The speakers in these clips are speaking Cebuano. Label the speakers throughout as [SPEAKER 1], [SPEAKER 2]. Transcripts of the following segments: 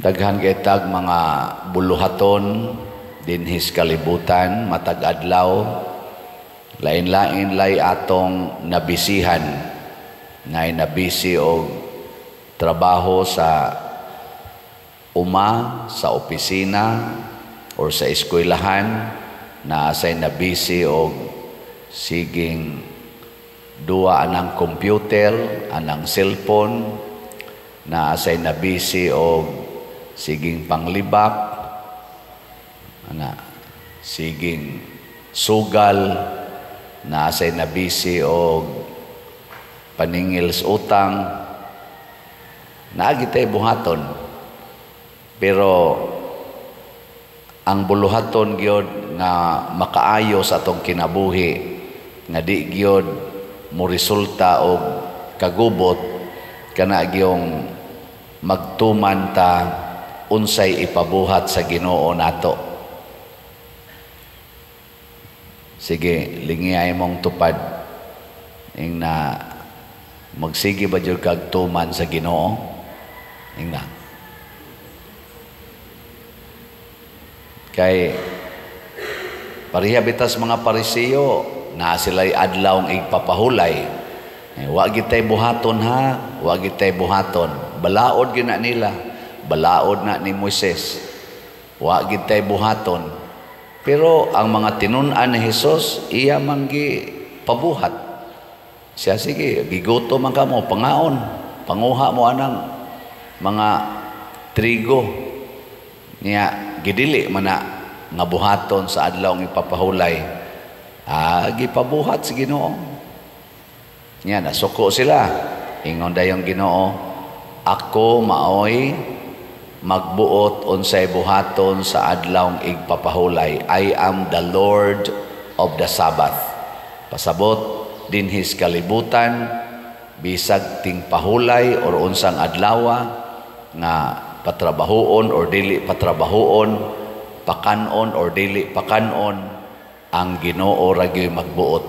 [SPEAKER 1] Daghan kay tag mga buluhaton dinhis kalibutan matag adlaw, lain-lain lay atong nabisihan, ngay nabisi og trabaho sa uma, sa opisina or sa eskwelahan, naa say nabisi og siging duwa anang computer, anang cellphone, naa say nabisi og siging panglibak, ana, siging sugal, naa say nabisi og paningil sa utang, naa gitay buhaton. Pero ang buluhaton gyud nga makaayo sa atong kinabuhi, nga di gyud mo resulta og kagubot, kana gyung magtuman ta unsay ipabuhat sa Ginoo nato. Sige, lingiyay mong tupad. Ing na magsige ba jud kag tuman sa Ginoo? Ing na. Kay pareha bitas mga Pariseo, naa sila'y adlawng igpapahulay. Eh, wa gitay buhaton ha, wa gitay buhaton. Balaod gyud na nila, balaod na ni Moises. Wa gitay buhaton. Pero ang mga tinun-an ni Hesus, iya man gi pabuhat. Siya sige, gigutom man kamo, pangaon, panguha mo anang mga trigo. Niya gidili man na nga buhaton sa adlaw ipapahulay. Ah, gipabuhat sa Ginoo. Niya nasuko sila. Ingon dayong Ginoo, ako maoy magbuot unsay buhaton sa adlaw igpapahulay. I am the Lord of the Sabbath. Pasabot dinhis kalibutan bisag tingpahulay or unsang adlawa nga patrabahoon or dili patrabahoon, pakanon or dili pakanon, ang Ginoo ra gyud magbuot.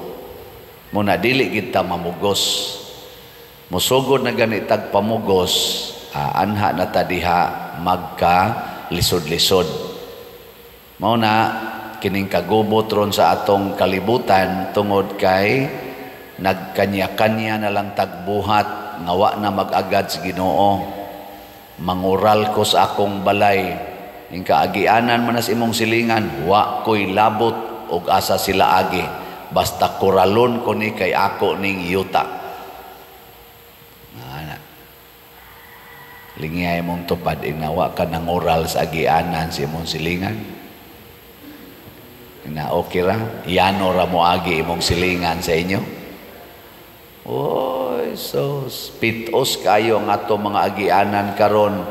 [SPEAKER 1] Muna dili gid ta mamugos. Musugod na gani tag pamugos, anha na ta diha magka lisod-lisod. Mao na kining kagubot ron sa atong kalibutan tungod kay nagkanya-kanya na lang tagbuhat nga wa na mag-agad sa Ginoo. Mangural ko sa akong balay, ing kaagianan man as imong silingan, wa ko'y labot og asa sila agi, basta kuralon ko ni kay ako ning yuta. Ana. Lingiyay mong tupad, inawa ka nangural sa agianan sa imong silingan. Ina okay ra, yano ra mo agi imong silingan sa inyo. Oy, so pitos kayo ang ato mga agianan karon.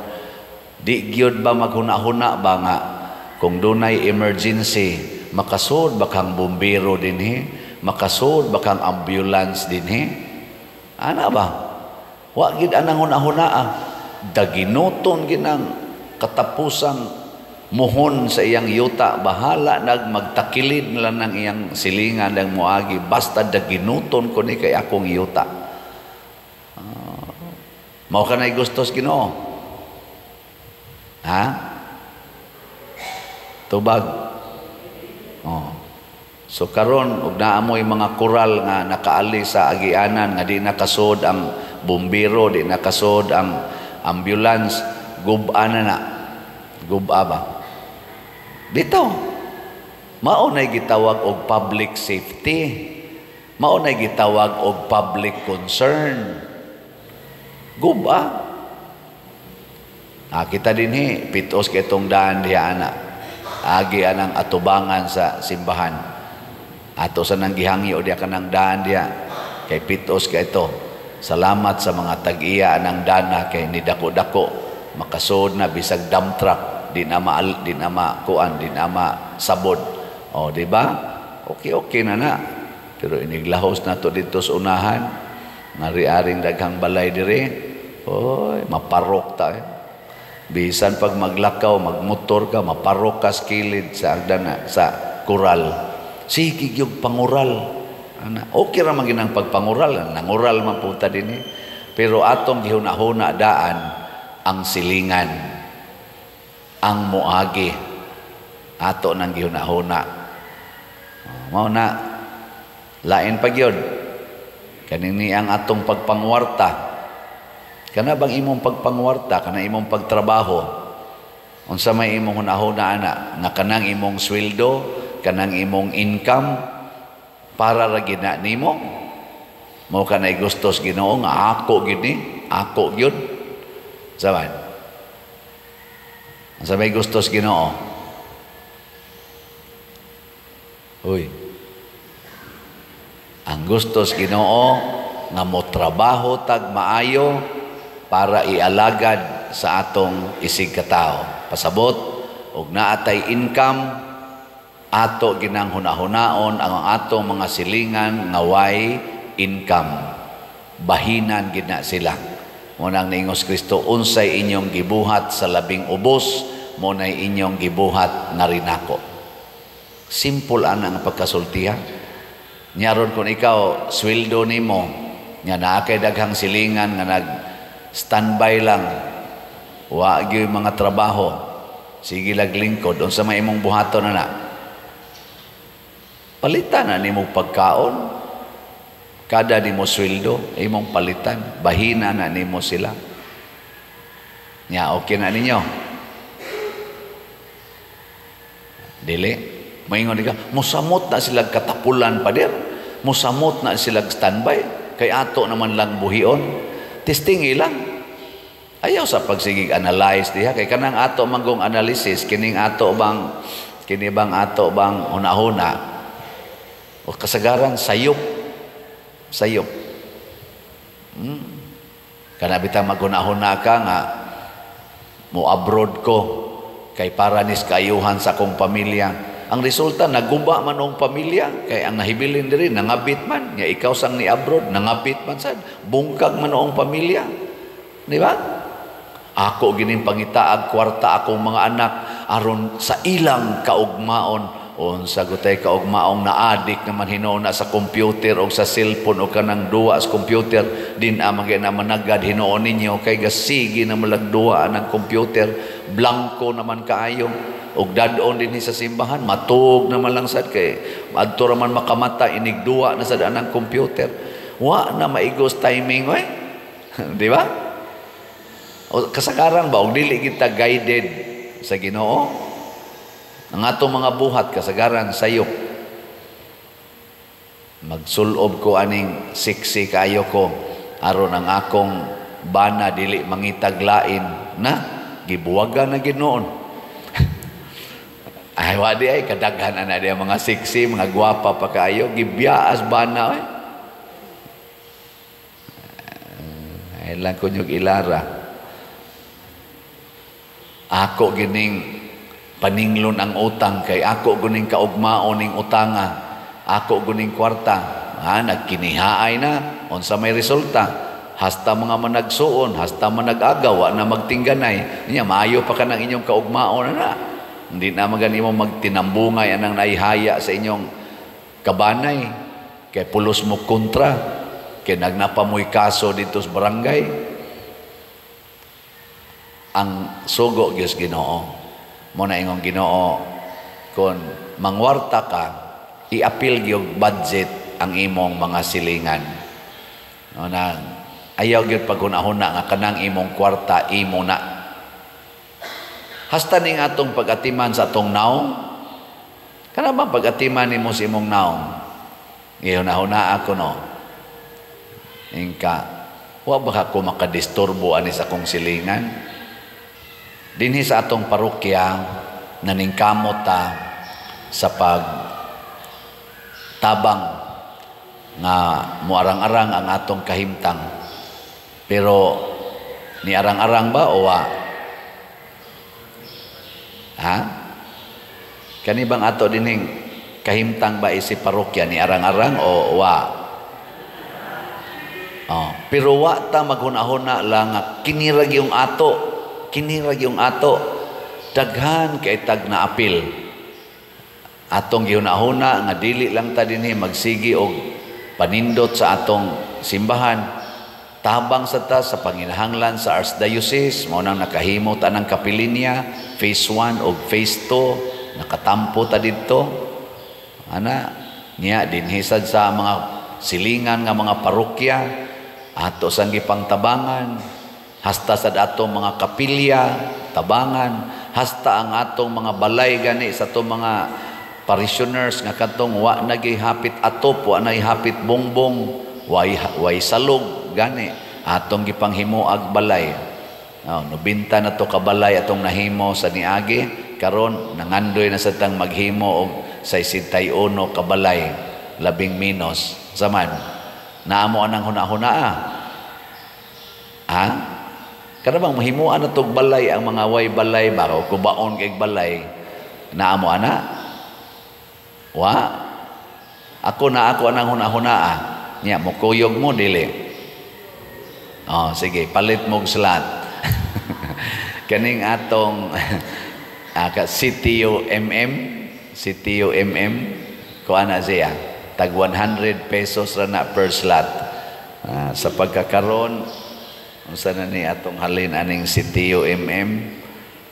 [SPEAKER 1] Di gyud ba maghuna-huna ba nga kung dunay emergency, makasud ba kang bumbero dinhi, makasud ba kang ambulance dinhi? Ana ba? Wa gid anang huna-huna ah. Daginuton ginang katapusang muhon sa iyang yuta, bahala nag magtakilid nila ng iyang silingan ng muagi, basta daginuton ko ni kay akong yuta. Mao ka na'y gustos Ginoo? Ha? Tubag. Oh. So karon og naa moy mga koral nga nakaali sa agianan nga di nakasod ang bumbero, di nakasod ang ambulance, guba na na. Guba ba? Dito. Mao nay gitawag og public safety. Mao nay gitawag og public concern. Guba. Kita dinhi pitos kay itong daan diha ana. Agi anang atubangan sa simbahan. Ato sa nang gihangyo diha kanang daan diha kay pitos kay ito. Salamat sa mga tag-iya anang dana kay ni dako-dako makasod na bisag dump truck, di na ma di na makuan, di na masabod. O, di ba? Okay, okay na na. Pero iniglahos na to dito sa unahan. Nari-aring daghang balay dire. Oy, maparok ta eh. Bisan pag maglakaw, magmotor ka, maparok ka sa kilid sa agdana, sa kural. Sige gyud pangural. Ana, okay ra man ginang pagpangural, nangural man po ta dinhi. Pero atong gihuna-huna daan ang silingan. Ang moagi ato nang gihuna-huna. Mao na lain pa gyud kanini ang atong pagpangwarta. Kana bang imong pagpangwarta, kana imong pagtrabaho, unsa may imong hunahuna ana nga kanang imong sweldo, kanang imong income para ra gina nimo? Mao kanay gustos Ginoo nga ako gyud ni, ako gyud. Saban? Unsa may gustos Ginoo? Uy. Ang gustos Ginoo nga mo trabaho tag maayo para ialagad sa atong isig katao. Pasabot og naatay income, ato ginang hunahunaon ang atong mga silingan nga way income. Bahinan gid na sila. Mo nang niingos Kristo, unsay inyong gibuhat sa labing ubos, mo nay inyong gibuhat na rinako. Simple ana ang pagkasultiha. Nyaron kung ikaw sweldo nimo nga naa kay daghang silingan nga nag standby lang, wa gyud mga trabaho, sige lag lingkod, unsa may imong buhaton ana? Palitan na nimo pagkaon. Kada nimo sweldo imong palitan, bahina na nimo sila. Nya okay na ninyo? Dili. Maingon ka, musamot na sila katapulan pader, musamot na sila standby, kay ato naman lang buhion. Testing ilang. Ayaw sa pagsigig analyze diha kay kanang ato manggong analysis kining ato bang kini bang ato bang hunahuna o kasagaran sayop. Sayop. Kana bitang maghunahuna ka nga mo abroad ko kay para nis kaayuhan sa akong pamilya. Ang resulta naguba man ang pamilya kay ang nahibilin diri nangabit man nya ikaw sang ni abroad nangabit man sad bungkag man ang pamilya. Di ba? Ako gining pangitaag kwarta akong mga anak aron sa ilang kaugmaon. Unsa gutay kaugmaong naadik naman hinuon na sa computer o sa cellphone o kanang duwa sa computer din amang na managad hinuon ninyo kay gasigi na malagduwa ang computer, blanko naman kaayo. Og dad-on dinhi sa simbahan matuog naman lang sad kay adto ra man makamata inig duwa na sad anang computer. Wa na maigos timing oy. Di ba? O kasagaran ba og dili kita guided sa Ginoo? Ang atong mga buhat kasagaran sayop. Magsulob ko aning siksi kayo ko aron ang akong bana dili mangitaglain na gibuwagan na Ginoon. Ay wa di ay kadaghan ana di mga siksi, mga gwapa pa kaayo gibiyaas bana oy. Ay lang kunyog ilara. Ako gining paninglon ang utang kay ako guning kaugmaon ning utanga, ako guning kwarta. Ha, nagkinihaay na unsa may resulta? Hasta mga managsuon, hasta manag-agaw, wa na magtingganay. Nya maayo pa kanang inyong kaugmaon na. Hindi na magani mo magtinambungay anang naihaya sa inyong kabanay kay pulos mo kontra kay nagnapamoy kaso dito sa barangay. Ang sugo gyud Ginoo. Mo na ingong Ginoo kon mangwarta ka, iapil gyud budget ang imong mga silingan. No na ayaw gyud paghunahuna nga kanang imong kwarta imo na. Hasta ning atong pag-atiman sa atong naong, kana ba pag-atiman nimo sa imong naong? Gihunahuna ako no. Ingka, wa ba ka ko makadisturbo ani sa akong silingan? Dinhi sa atong parokya naningkamot ta sa pagtabang nga muarang-arang ang atong kahimtang. Pero niarang-arang ba o wa? Ha? Kani bang ato dinhing kahimtang ba isi parokya niarang-arang o wa? Oh, pero wa ta maghuna-huna lang nga kinirag yung ato. Kinirag yung ato, daghan kay tag na apil. Atong gihunahuna nga dili lang ta dinhi magsigi og panindot sa atong simbahan. Tabang sa ta sa panginahanglan sa Archdiocese, mao nang nakahimo ta ng kapilinya, phase 1 o phase 2, nakatampo ta didto. Ana, niya dinhi sad sa mga silingan nga mga parokya, ato sang gipangtabangan, hasta sa atong mga kapilya, tabangan, hasta ang atong mga balay gani sa atong mga parishioners nga kadtong wa nagihapit atop, wa hapit bongbong, way salog gani, atong gipanghimuag balay. Oh, 90 na to kabalay atong nahimo sa niagi. Karon nangandoy na sa tang maghimo og 61 kabalay, labing minos zaman. Naamo anang huna-huna, ah. Ha? Kada bang mahimuan na tog balay ang mga way balay ba o kubaon kay balay, naamo ana? Wa. Ako na ako anang huna-huna, ah. Nya mokuyog mo, dili? Oh, sige, palit mo og slot. Kaning atong ka CTU MM, CTU MM ko ana siya. Tag 100 pesos ra na per slot. Sa pagkakaron, unsa na ni atong halin aning CTU MM,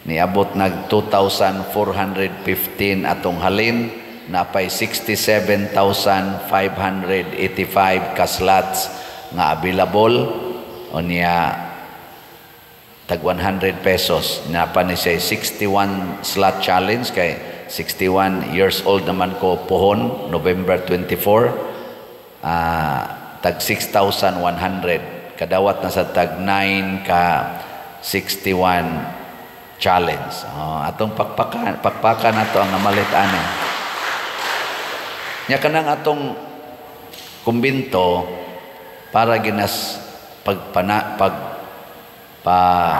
[SPEAKER 1] niabot nag 2,415 atong halin, napay 67,585 ka slots nga available. Unya tag 100 pesos, napa ni siya 61 slot challenge kay 61 years old naman ko pohon November 24, tag 6,100, kadawat na sa tag 9 ka 61 challenge. Oh, atong pakpakan, pakpakan nato ang namalit ani. Nya kanang atong kumbinto para ginas pagpana pag pa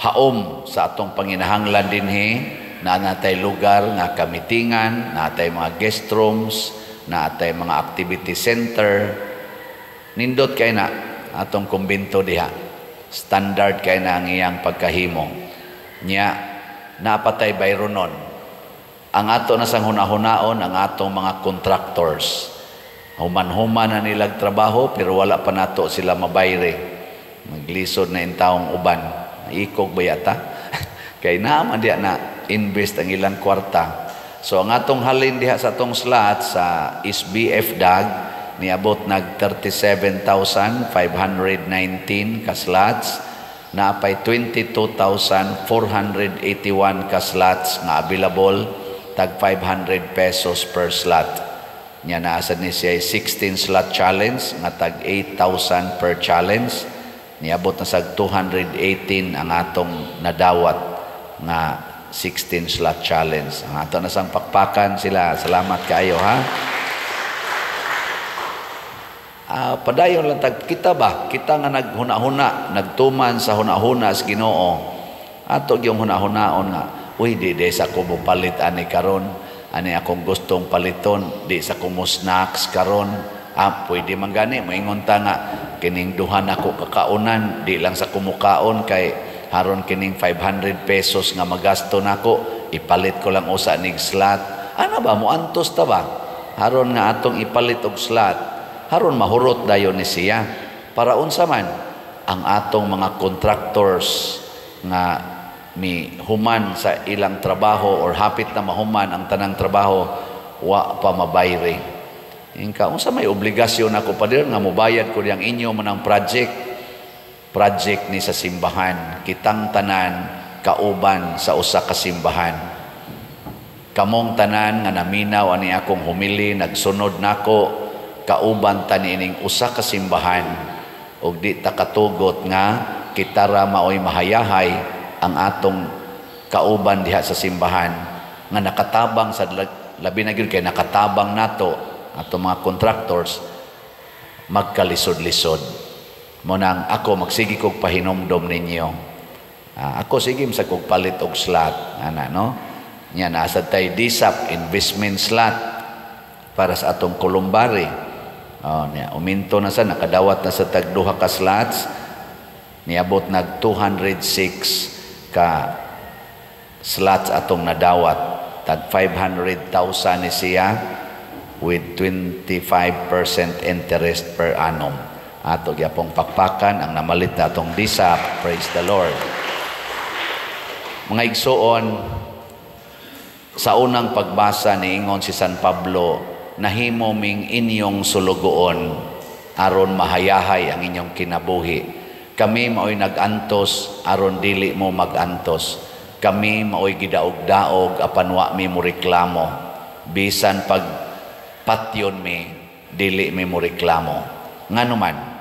[SPEAKER 1] haom sa atong panginahanglan dinhi, na natay lugar nga kamitingan, natay mga guest rooms, natay mga activity center. Nindot kay na atong kumbinto diha. Standard kay na ang iyang pagkahimo. Nya napatay bayronon. Ang ato na sang hunahunaon ang atong mga contractors. Human-human na nilag trabaho pero wala pa nato sila mabayre. Maglisod na intawong uban. Ikog ba yata? Kay naaman diha na invest ang ilang kwarta. So ang atong halin diha sa atong slot sa SBF DAG niabot nag 37,519 ka slots, naapay 22,481 ka slots nga available, tag 500 pesos per slot. Nya naa sad ni siya 16 slot challenge nga tag 8,000 per challenge, niabot na sa 218 ang atong nadawat nga 16 slot challenge. Ang ato na sang pakpakan sila. Salamat kaayo, ha. Padayon lang tag kita ba? Kita nga naghuna-huna, nagtuman sa huna-huna sa Ginoo. Ato gyung huna-hunaon nga, uy, di sa ko palit ani karon, ani akong gustong paliton, di sa ko mo snacks karon. Pwede man gani moingon ta nga kining duha nako kakaunan, di lang sa kumukaon kay haron kining 500 pesos nga magasto nako, ipalit ko lang usa nig slot. Ana ba mo antos ta ba? Haron nga atong ipalit og slot, haron mahurot dayon ni siya. Para unsa man ang atong mga contractors nga mi human sa ilang trabaho or hapit na mahuman ang tanang trabaho, wa pa mabayre. Ingka unsa may obligasyon ako pader nga mobayad ko diyang inyo man ang project. Project ni sa simbahan, kitang tanan kauban sa usa ka simbahan. Kamong tanan nga naminaw ani akong humili, nagsunod nako, kauban ta niining usa ka simbahan, ug di ta katugot nga kita ra maoy mahayahay ang atong kauban diha sa simbahan nga nakatabang sa labi na gyud kay nakatabang nato atong mga contractors magkalisod-lisod. Mo nang ako magsige kog pahinomdom ninyo. Ako sige sa kog palit og slot ana, no? Nya naa tay DSAP investment slot para sa atong columbary. Oh, niya, uminto na sa, nakadawat na sa tag duha ka slots, niabot nag 206 ka slots atong nadawat, tag 500,000 ni siya with 25% interest per annum. Ato gyapong pakpakan ang namalit na atong DSAP. Praise the Lord. Mga igsuon, sa unang pagbasa niingon si San Pablo, "Nahimo ming inyong sulugoon aron mahayahay ang inyong kinabuhi. Kami maoy nag-antos aron dili mo mag-antos. Kami maoy gidaog-daog apan wa mi mo reklamo. Bisan pag patyon mi, dili mi mo reklamo." Ngano man?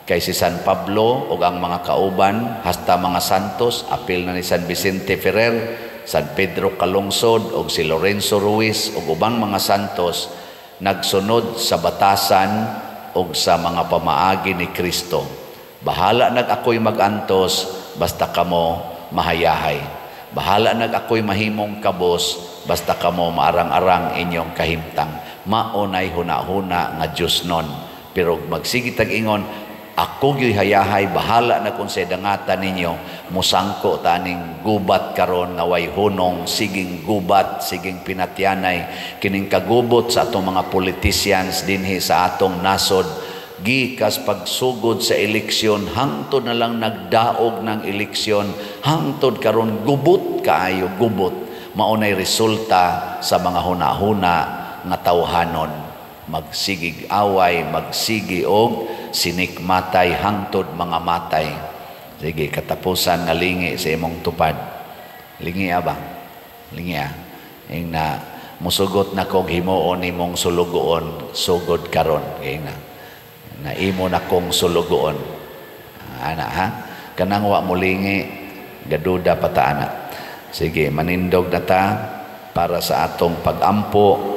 [SPEAKER 1] Kay si San Pablo ug ang mga kauban hasta mga santos, apil na ni San Vicente Ferrer, San Pedro Calungsod ug si Lorenzo Ruiz ug ubang mga santos, nagsunod sa batasan ug sa mga pamaagi ni Kristo. Bahala nag ako'y magantos, basta kamo mahayahay. Bahala nag ako'y mahimong kabos, basta kamo maarang-arang inyong kahimtang. Maunay huna-huna nga Diyos nun. Pero magsige tag ingon, "Ako gyuy hayahay, bahala na kung sa dangatan ninyo," musangko ta aning gubat karon nga way hunong, siging gubat, siging pinatyanay, kining kagubot sa atong mga politicians dinhi sa atong nasod, gikas pagsugod sa eleksyon hangtod na lang nagdaog ng eleksyon, hangtod karon, gubot kaayo, gubot. Maunay resulta sa mga huna-huna nga tawhanon, magsigig away, magsigi og sinikmatay hangtod mga matay. Sige, katapusan nga lingi sa imong tupad. Lingi ba? Lingi ah. Ing na musugot na kog himuon nimong sulugoon sugod karon. Ing na na imo na kong sulugoon. Ana ha? Kanang wa mo lingi, gaduda pa ta ana. Sige, manindog na ta para sa atong pagampo.